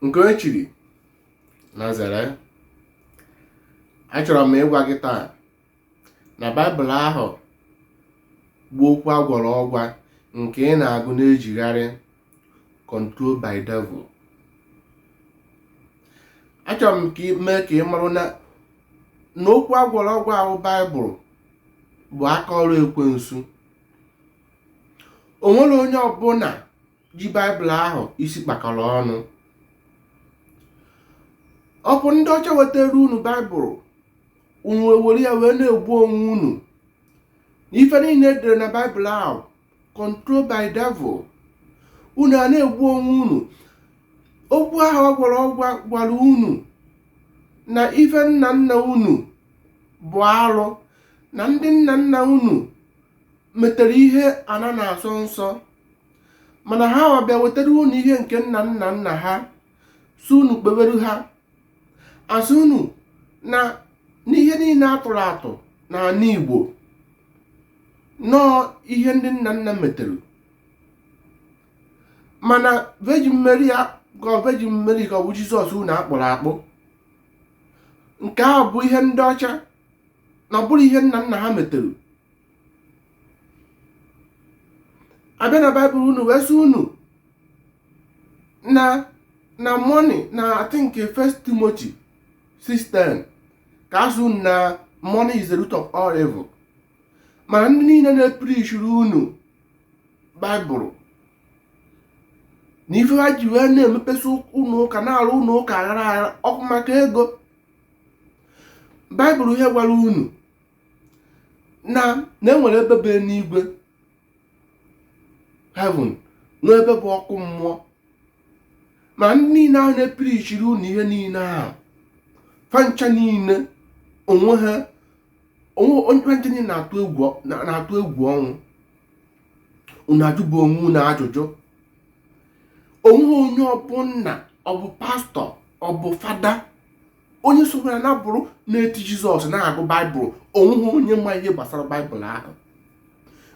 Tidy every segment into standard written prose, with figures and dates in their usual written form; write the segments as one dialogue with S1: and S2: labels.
S1: Nke onye chiri na zere. Achọrọ m ịgwa gị taa na Baịbụl ahụ bụ okwu agwọrọ ọgwa nke ị na-agụ na-ejigharị control by devil. Achọrọ m ka ị mee ka ị mara na na okwu agwọrọ ọgwa ahụ Baịbụl bụ aka ọrụ ekwensu. O nwere onye ọbụla ji Baịbụl ahụ isi kpakọrọ ọnụ. Ọ bụ ndị ọcha wetara unu Baịbụl, unu ewere ya wee na-egbu onwe unu. Ife niile edere na Baịbụl ahụ control by devil, unu a na-egbu onwe unu. Okwu ahụ ọ gwara ọgwa gwara unu na ife nna nna unu bụ arụ, na ndị nna nna unu metere ihe ana na-asọ nsọ, mana ha bịa wetara unu ihe nke nna nna nna ha, sị unu kpeweru ha, asị unu na n'ihe niile atụrụ atụ n'ala Igbo nọọ ihe ndị nna nna metere. Mana Virgin Mary ka Virgin Mary ka ọ bụ Jizọs unu akpụrụ akpụ, nke ahụ bụ ihe ndị ọcha, na ọ bụrụ ihe nna nna ha metere. Abịa na Baịbụl unu wee sị unu na na money na I think First Timothy 6:10 ka asị unu na money is the root of all evil. Mana ndị niile na-epreachiri unu Baịbụl na ife ha ji wee na-emepesị ụlọ ụka, na-arụ ụlọ ụka aghara aghara, ọkụ maka ego. Baịbụl ihe gwara unu na na enwere ebe bụ eluigwe, heaven, na ebe bụ ọkụ mmụọ. Ma ndị niile ahụ na-epreachiri unu ihe niile ahụ, fa ncha niile onwe ha onwe fa ncha niile na-atụ egwu na-atụ egwu ọnwụ. Unu ajụbụ onwe unu ajụjụ. Onwe onye ọbụla, ọ bụ pastọ, ọ bụ fada, onye sokwara na bụrụ na-eti Jizọs na-agụ Baịbụl, onweghị onye ma ihe gbasara Baịbụl ahụ.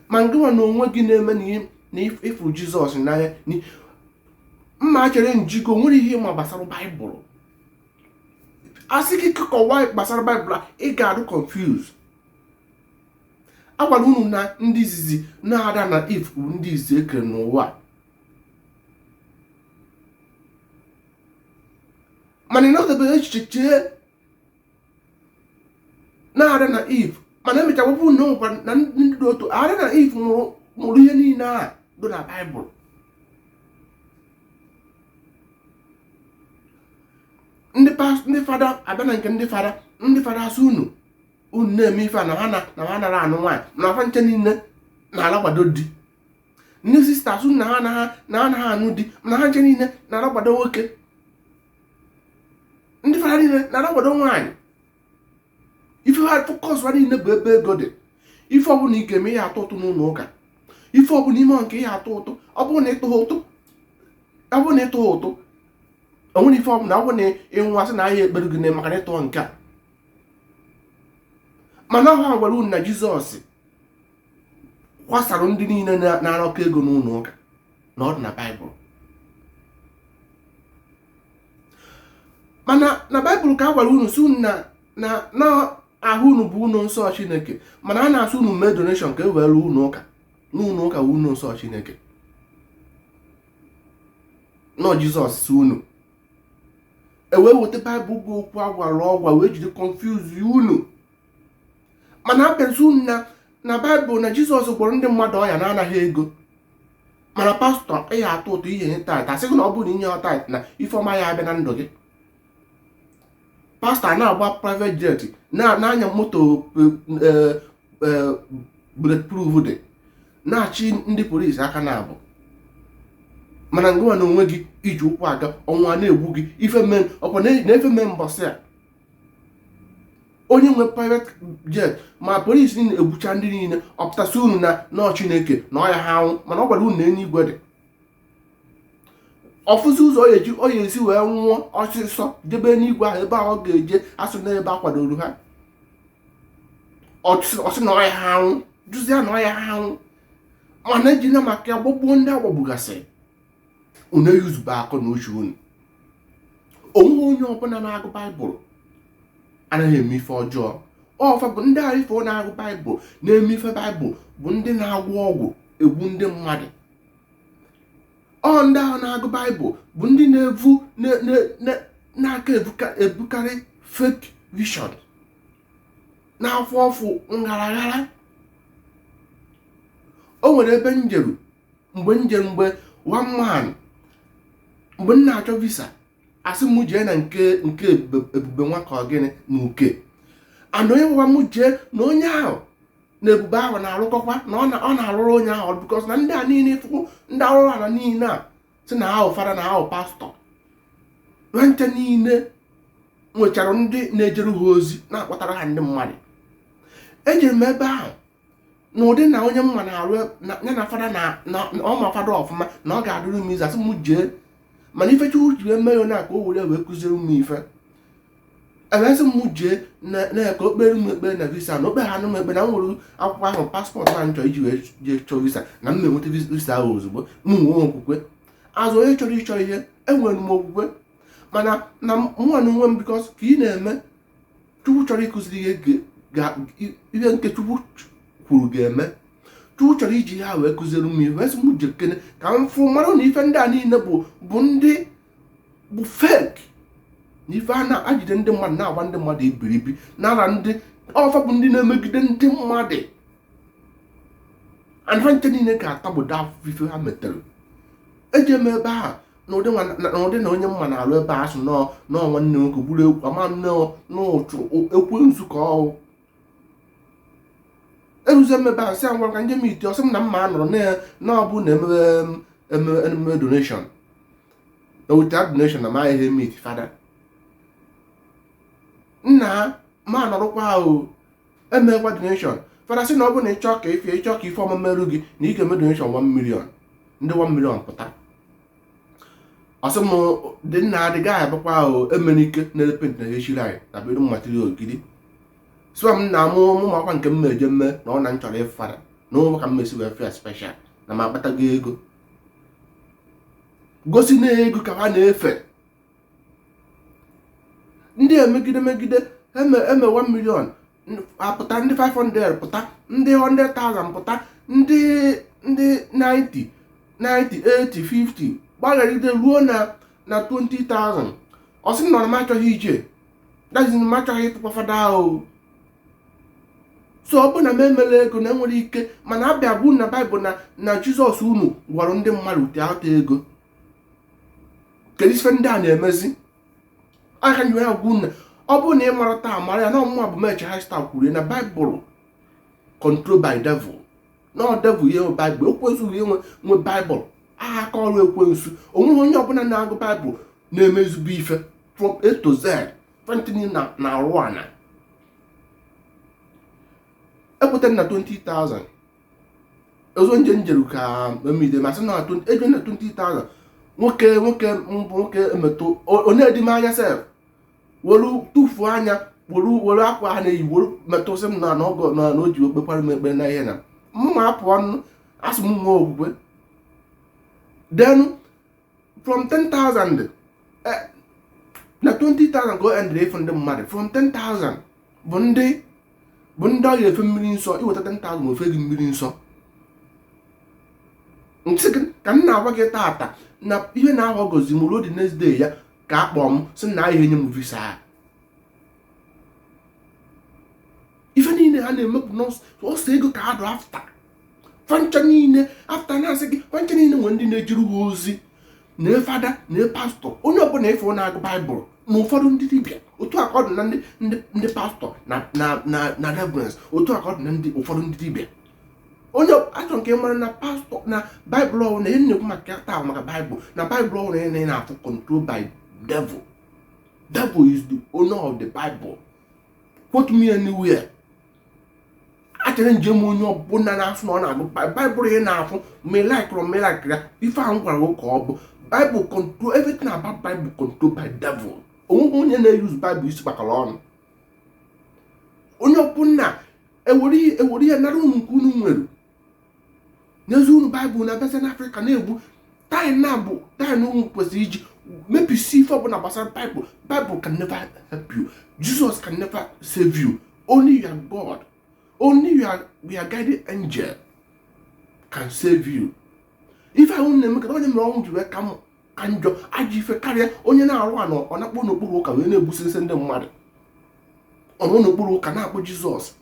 S1: Ma ngịnwa na onwe gị na-eme na ịfụ Jizọs n'anya, mma chere njigo nwere ihe ịma gbasara Baịbụl. Asị gị kọwaa gbasara Baịbụl a, ị ga-adụ confuse. A gwara unu na ndị izizi na Adam na Eve bụ ndị izizi ekere n'ụwa, mana ị nọdebe echiche chee na Adam na Eve, mana emecha wepụ na onwekwa na ndị dị otu Adam na Eve mụrụ ihe niile a dị na Baịbụl. Ndị fada abịa na nke ndị fada, ndị fada asị unu unu na-eme ife a na ha na ha nara anụ nwaanyị, na fa nche niile na-alagbado di. Ndị sista asị unu na ha na anaghị anụ di, mana ha nche niile na-alagbado nwoke. Ndị fada niile na-alagbado nwaanyị. Ife ha focus ha niile bụ ebe ego dị. Ife ọbụla ị ga-eme, ihe atụ ụtụ n'ụlọ ụka, ife ọbụla ime nke ihe atụ ụtụ, ọ bụrụ na ịtụghị ụtụ, ọ bụrụ na ịtụghị ụtụ, o nwere ife ọbụla, ọ bụrụ na ịnwụ, asị na ahịa ekpere gị maka na ịtụọ nke a. Mana ha gwara unu na Jizọs kwasara ndị niile na-arọkọ ego n'ụlọ ụka, na ọ dị na Baịbụl. Mana na Baịbụl ka a gwara unu si unu na na na ahụ unu bụ ụlọ nsọ Chineke, mana a na-asị unu mee donation ka e wee rụọ ụlọ ụka, na ụlọ ụka wụ ụlọ nsọ Chineke. Nọ Jizọs si unu e wee weta Baịbụl bụ okwu agwara ọgwa wee jide confuse unu. Mana a bịazi unu na na Baịbụl na Jizọs gwọrọ ndị mmadụ ọya na-anaghị ego, mana pastọ ị atụ ụtụ ihe nye tithe, asị gị na ọ bụrụ na inye tithe na ife ọma ya abịa na ndụ gị. Pastọ na-agba private jet, na-anya moto bulletproof dị, na-achị ndị polisi aka na-abụ, mana ngịnwa na onwe gị iji ụkwụ aga, ọnwa na-egbu gị. Ife mee ọkwa na efe mee mbọsị a, onye nwe private jet ma polisi niile egbucha ndị niile, ọpụtasị unu na nọọ Chineke na ọya ha anwụ, mana ọ gwara unu na eluigwe dị. Ọfụzi ụzọ ọ ga-eji ọ ga-esi wee nwụọ ọsịsọ jebe n'igwe ahụ, ebe ahụ ọ ga-eje asụ n'ebe a kwadoro ha, ọ sị na ọya ha anwụ, jụzie na ọya ha anwụ, mana ejina maka ya gbagbuo ndị agbagbugasị. Unu eyuzuba akọ na uche unu. Onweghị onye ọbụla na-agụ Baịbụl anaghị eme ife ọjọọ. Ọfa bụ ndị ahụ ife na-agụ Baịbụl na-eme ife Baịbụl bụ ndị na-agwọ ọgwụ egbu ndị mmadụ. Ọ ndị ahụ na-agụ Baịbụl bụ ndị na-evu na-aka ebukarị fake vision na-afụ ọfụ ngharaghara. O nwere ebe njeru mgbe njeru, mgbe one man, mgbe m na-achọ visa, asị m jee na nke Ebube nwa ka ọ gịnị na uke and onye nwa m jee na onye ahụ na Ebube ahụ na-arụkọkwa na ọ na-arụrụ onye ahụ, because na ndị a niile ịfụkwụ, ndị arụrụ ala niile a si na ahụ fada na ahụ pastọ nche niile nwechara ndị na-ejere ha ozi, na-akpọtara ha ndị mmadụ. Ejere m ebe ahụ na ụdị na onye mma na-arụ ya na fada na ọma fada ọfụma na ọ ga-adịrị m izu. Asị m jee, mana ife Chukwu ji eme ya na ka o were wee kụziere m ife. Ewesị m jee na ka o kpere m ekpere na visa, na o kpere ha m ekpere na m nwere akwụkwọ ahụ, passport na nchọ iji wee jee chọọ visa, na m enweta visa ahụ ozugbo. M nwee okwukwe azụ onye chọrọ ịchọ ihe, enwere m okwukwe, mana na mụnwa na onwe m, because ka ị na-eme, Chukwu chọrọ ịkụziri ihe nke Chukwu kwuru ga-eme. Chukwu chọrọ iji ha wee kụziere m ihe. Wee sị m jekene ka m fụ mara na ife ndị a niile bụ ndị bụ fake, na ife a na-ajide ndị mmadụ, na-agba ndị mmadụ iberibi, nara ndị ọfa bụ ndị na-emegide ndị mmadụ. And ha nche niile ga-atagbodo afụfụ ife ha metere. Eji eme ebe ahụ na ụdị na onye mma na-arụ ebe a sị nọọ nwanne nwoke gburu ekwu ama n'ụchụ ekwensu ka ọ eruzie m ebe ahụ, sị ya ngwa ka njem ite. Ọsị m na mma nọrọ na ọ bụ na emebe ememe donation, na without donation na ma ihe meet fada nna ma nọrọkwa ahụ emekwa donation. Fada sị na ọ bụ na ịchọ ka ife, ịchọ ka ife ọma merụ gị, na ị ga-eme donation 1 million. Ndị 1 million pụta, ọsị m dị nna adịghị abịakwa ahụ emenike na-ere paint na echiri anyị na building material ogidi. Sịwa m na mụ makwa nke m eje mme na ọ na m chọrọ ịfada na ụmụ ka m mesi wee fịa special na m akpatago ego, gosi na ego ka ha na-efe. Ndị emegide megide eme eme 1 million apụta, ndị 500 pụta, ndị 100,000 pụta, ndị 90 90 80 50 gbagharịde ruo na 20,000. Ọ sị na m achọghị ije dazin, m achọghị ịtụkwa fada ahụ. So ọ bụ na m emela ego na enwere ike, mana abịa bụ na Baịbụl na Jizọs unu gwara ndị mmadụ te ata ego. Kedu ife ndị a na-emezi aka nyi ya gwu na ọ bụrụ na ị mara taa, mara ya na ọmụma bụ mechi high star kwuru na Baịbụl control by devil, na ọ devil ihe nwe Baịbụl, ekwensu ihe nwe Baịbụl, aha aka ọrụ ekwensu. Onweghị onye ọbụla na-agụ Baịbụl na-emezigbo ife from A to Z. Fentini na na-arụ ana ekwetara na 20,000 ọzọ nje njeru ka emide masị na ejo na 20,000. Nwoke mbụ, nwoke emetụ ọ na-edi m anya sef, were tụfuo anya, were akwa ha na-eyi were metụsị m na ọgọ na o ji okpekwara m ekpere na ihe na mụ ma apụọ asị m nwee okwukwe. Then from 10,000 na 20,000 ka o endere ịfụ ndị mmadụ. From 10,000 bụ ndị ọ ga-efe mmiri nsọ, iweta 10,000 ofe gị mmiri nsọ. Nsị gị ka m na-agwa gị tata na ihe na-aghọ gozi m ruo the next day ya ka a kpọọ m sị na ahịa enye m visa a. Ife niile ha na-emepụ n'ọsọ ego ka ha dụ after fancha niile, after na-asị gị fancha niile nwere ndị na-ejiri ha ozi na fada na pastọ. Onye ọbụla ife na-agụ Baịbụl na ụfọdụ ndị dibịa, otu a ka ọ dị na ndị pastọ na reverends, otu a ka ọ dị na ndị ụfọdụ ndị dibịa. Onye achọ nke mara na pastọ na Baịbụl ọwụ na ihe na-ekwu maka taa, maka Baịbụl na Baịbụl ọwụ na ihe na-afụ control by devil. Devil is the owner of the Bible. Quote me anywhere. Achere njem onye ọbụla na-afụ na ọ na-agụ Baịbụl, ihe na-afụ ma ịlaikụrụ ma ịlaikụrụ ya, ife ahụ gwara gị ka ọ bụ Bible control everything about Bible control by devil. Onweghị onye na-eyuzu Bible isi gbakọrọ ọnụ. Onye ọbụla ewere ihe nara unu nke unu nwere n'ezi unu Baịbụl na-abịazi n'Afrịka na-egbu taịm na bụ taịm unu kwesịrị iji Mebisi ife ọbụla gbasara Bible. Bible can never help you. Jesus can never save you. Only your God, only your guiding angel can save you. Ife ahụ na-eme ka onye mere ọnwụ ji wee ka ka njọ ajọ ife karịa onye na-arụ anọ. Ọ na-akpọ n'okpuru ụka wee na-egbusisi ndị mmadụ. Ọ nọ n'okpuru ụka na-akpọ Jizọs.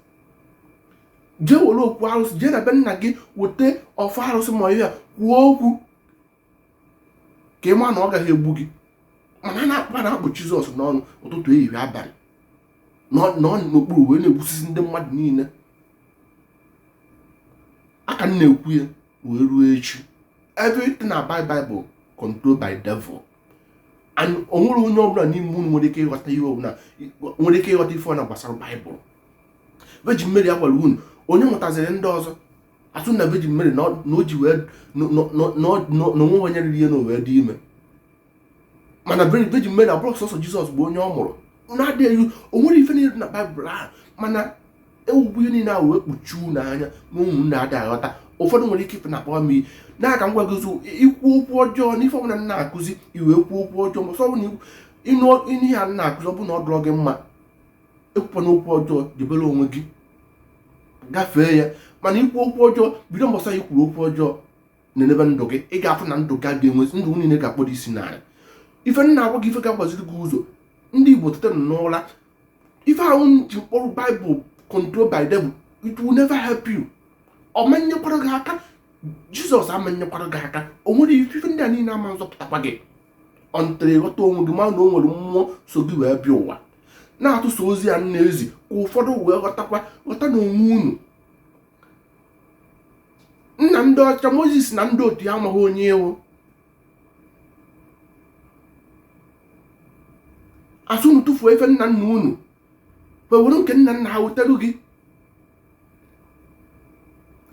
S1: Jee were okwu arụsị, jee na be nna gị weta ọfọ arụsị ma ihe kwuo okwu ka ị maa na ọ gaghị egbu gị. Mana a na-akpọ na-akpọ Jizọs n'ọnụ ụtụtụ, ehihie, abalị, nọ n'okpuru wee na-egbusisi ndị mmadụ niile. Aka m na-ekwu ya wee ruo echi, everything about Bible controlled by devil, and o nwere onye ọbụla n'ime unu nwere ike ịghọta ihe ọbụla, nwere ike ịghọta ife ọ na gbasara Bible. Virgin Mary agwara unu, onye mụtaziri ndị ọzọ atụ na Virgin Mary na o ji wee na onwe onye riri ihe na o wee dị ime. Mana Virgin Mary abụrụ sọsọ Jizọs bụ onye ọ mụrụ na-adịghị. O nwere ife niile na Baịbụl ahụ, mana ewugbu ihe niile ahụ wee kpuchie unu anya ma ụmụnne adịghị aghọta. Ụfọdụ nwere ike ife na-akpọ m iyi na-aka ngwa gị ikwu okwu ọjọọ n'ife ọbụla m na-akụzi. Iwee kwuo okwu ọjọọ ma ọsọ ọbụla ịnụ ihe a na-akụzi, ọ bụ na ọ dụrọ gị mma, ekwukwana okwu ọjọọ, debere onwe gị gafee ya. Mana ikwu okwu ọjọọ, bido mbọsọ ya ikwuru okwu ọjọọ na-enebe ndụ gị, ị ga-afụ na ndụ gị ga-enwe ndụ niile ga-akpọdo isi n'ala. Ife nna agwa gị, ife ga-agbaziri gị ụzọ. Ndị Igbo, tete n'ụra. Ife ahụ ji mkpọrọ Bible control by devil, it will never help you. Ọ manyekwara gị aka, Jizọs amanyekwara gị aka. O nwere ife ndị a niile ama nzọpụtakwa gị ọntịrị. Ghọta onwe gị, ma na o nwere mmụọ so gị wee bịa ụwa na-atụsa ozi a na-ezi ka ụfọdụ wee ghọtakwa, ghọta na onwe unu. Nna ndị ọcha, Moses na ndị otu ya, amaghị onye ịwụ. Asị unu tụfuo ife nna nna unu, were nke nna nna ha wetara gị.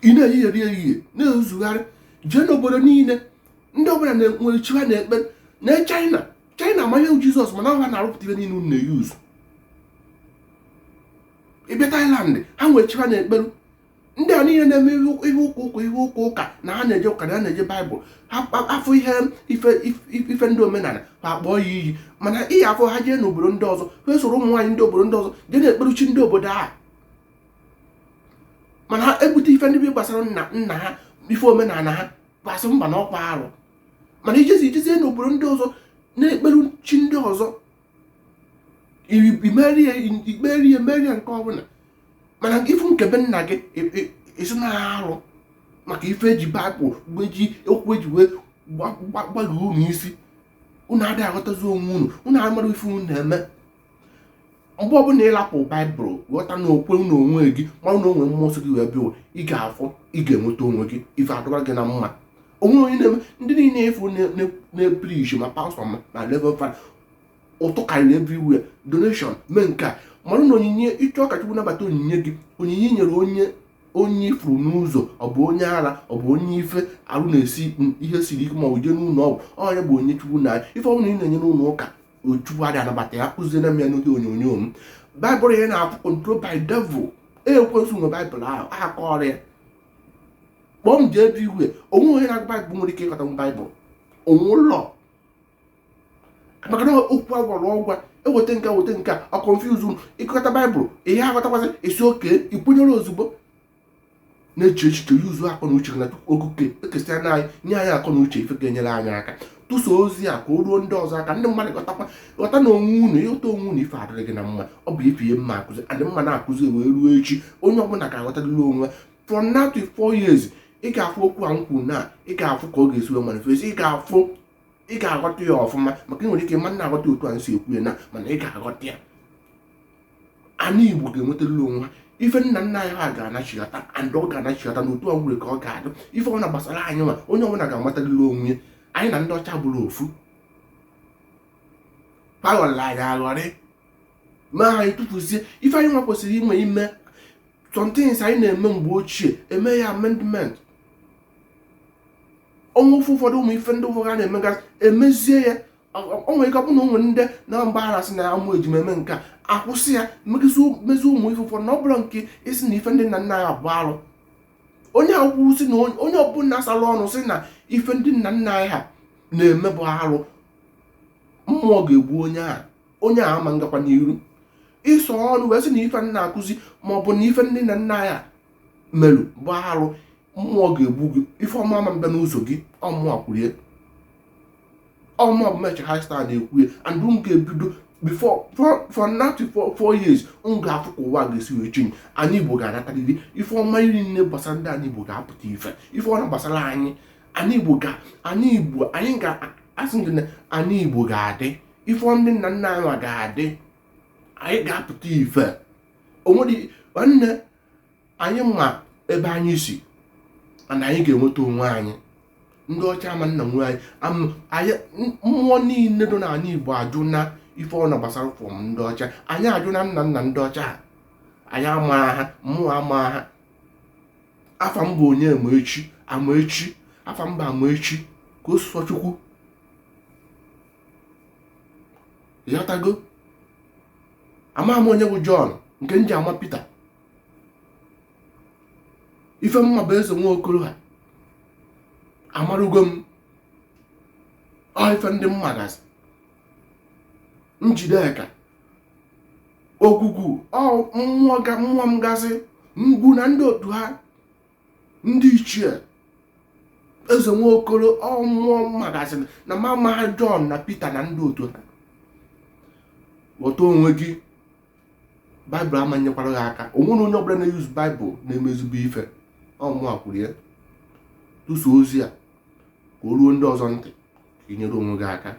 S1: Ị na-eyigheri ehihie na-ezugharị jee n'obodo niile, ndị ọbụla nwere chi ha na-ekpe. Na China, China amaghị Jizọs, mana ha na-arụpụta ihe niile unu na-eyuzu. Ịbịa Thailand, ha nwere chi ha na-ekperu. Ndị a niile na-eme ihe ụka ụka, ihe ụka ụka, na ha na-eje ụka, na ha na-eje Baịbụl, ha afọ ihe ife ife ndị omenala, ha akpọọ ya iyi. Mana ihe afọ ha jee n'obodo ndị ọzọ, ha soro ụmụ nwaanyị ndị obodo ndị ọzọ jee na-ekperuchi ndị obodo a. Mana ha ebute ife ndị gbasara nna nna ha, ife omenala ha, basị mba na ọkwa arụ. Mana ijezi ijezie n'obodo ndị ọzọ na-ekperu chi ndị ọzọ, ikperie merie nke ọbụla. Mana ifu nke be nna gị, isi na arụ maka ife eji Baịbụl eji okwu eji wee gbaghe unu isi. Unu adịghị aghọtazi onwe unu, unu amara ife unu na-eme. Mgbe ọbụla ịlapụ Baịbụl, ghọta na okwe na onwe gị, mara na onwe mmụọ nsọ gị wee bịa, ị ga-afụ, ị ga-enweta onwe gị, ife adọba gị na mma. Onwe onye na-eme ndị niile efu na-epreach, ma pastọ ma level father, ụtụ karịrị everywhere, donation mee nke a. Mara na onyinye ịchọ ka Chukwu nabata onyinye gị, onyinye i nyere onye onye ifuru n'ụzọ, ọ bụ onye ara, ọ bụ onye ife arụ na-esi ihe siri ike, ma ọ bụ jee n'ụlọ ọgwụ, onye bụ onye Chukwu na ife ọbụla ị na-enye n'ụlọ ụka, Chukwu adịghị anabata ya. Kụziere m ya n'oge onyonyo m. Baịbụl ya na-afụ control by devil, ekwensu nwe Baịbụl ahụ akọrọ ya. Kpọọ m jee everywhere, onwe onye na-agụ Baịbụl nwere ike ịghọta Baịbụl onwe ụlọ, maka na okwu agwara ọgwa eweta nke weta nke a, ọ confuse unu. Ịkọta Baịbụl, ihe aghọtakwasị esi oke ikwenyere ozugbo na-eche echiche, yuzu akọ na uche na okuke ekesịa na anyị nye anyị akọ na uche, ife ga-enyere anyị aka tụsa ozi a ka o ruo ndị ọzọ aka, ndị mmadụ ghọtakwa, ghọta na onwe unu. Ịghọta onwe unu, ife adịrị gị na mma. Ọ bụ ife ihe mma akụzi adị mma na-akụzi wee ruo echi. Onye ọbụla ga-aghọtarịrị onwe. From now to 4 years, ị ga-afụ okwu a m kwuru na ị ga-afụ ka ọ ga-esi wee manifest. Ị ga-afụ, ị ga-aghọta ya ọfụma, maka ị nwere ike ma na-aghọta otu a si ekwu ya na, mana ị ga-aghọta ya. Ana Igbo ga-enwetarịrị onwe ha. Ife nna nna anyị ha ga-anachighata, and ọ ga-anachighata n'otu a nwere ka ọ ga-adị. Ife ọbụla gbasara anyị nwa, onye ọbụla ga-amatarịrị onwe ya. Anyị na ndị ọcha bụrụ ofu, aghọrọ anyị aghọrị ma anyị tụfuzie ife anyị nwa kwesịrị inwe ime. Somethings anyị na-eme mgbe ochie, eme ya amendment. Ọnwa ofe ụfọdụ, ụmụ ife ndị ụfọdụ a na-emegasị, emezie ya. O nwere ike ọ bụ na ụmụ ndị na mgbaghara sị na ụmụ ejima eme nke a, akwụsị ya, mezie ụmụ ife ụfọdụ. Na ọ bụrụ nke isi na ife ndị nna nna ya bụ arụ, onye a kwuru sị na onye ọbụla sara ọnụ sị na ife ndị nna nna anyị ha na-eme bụ arụ. Mmụọ ga-egbu onye a, onye a ama ngakwa n'iru. Ịsọ ọnụ wee sị na ife nna akụzi ma ọ bụ na ife nne na nna ya merụ bụ arụ, mmụọ ga-egbu gị. Ife ọma ama mbịa n'ụzọ gị. Ọmụọ kwurie, ọmụọ bụ Meche High Star na-ekwu ya. And m ga-ebido before for now to 4 years, m ga-afụ ka ụwa ga-esi wee change. Anyị Igbo ga-anatarịrị ife ọma iri nne gbasara ndị anyị Igbo ga-apụta ife. Ife ọma gbasara anyị, anyị Igbo ga, anyị Igbo, anyị ga-asị gị na anyị Igbo ga-adị. Ife ndị nna nna anyị ga-adị, anyị ga-apụta ife. Onwere nwanne anyị ma ebe anyị si na anyị ga-enweta onwe anyị. Ndị ọcha ama nna nwe anyị. Anyị mmụọ niile dị n'ala Igbo ajụ na ife ọ na gbasara from ndị ọcha. Anyị ajụ na nna nna ndị ọcha ha. Anyị ama ha, mmụọ ama ha. Afa m bụ onye Amaechi. Amaechi, afa m bụ Amaechi ka o sọ Chukwu yatago. Ama m onye bụ John nke m ji ama Peter. Ife mma bụ eze Nwaokolo ha amarugo m. Ọ ife ndị mma gasị Njideka Ogwugwu, ọ mmụọ ga mmụọ m gasị ngwu na ndị otu ha, ndị ichie eze Nwaokolo. Ọ mmụọ mma gasị na mama ha John na Peter na ndị otu ha. Ghọta onwe gị. Baịbụl amanyekwara gị aka. Onwere onye ọbụla na-eyuzu Baịbụl na-emezigbo ife. Ọmụa kwuru ya. Tụso ozi a ka o ruo ndị ọzọ ntị, ka ị nyere onwe gị aka.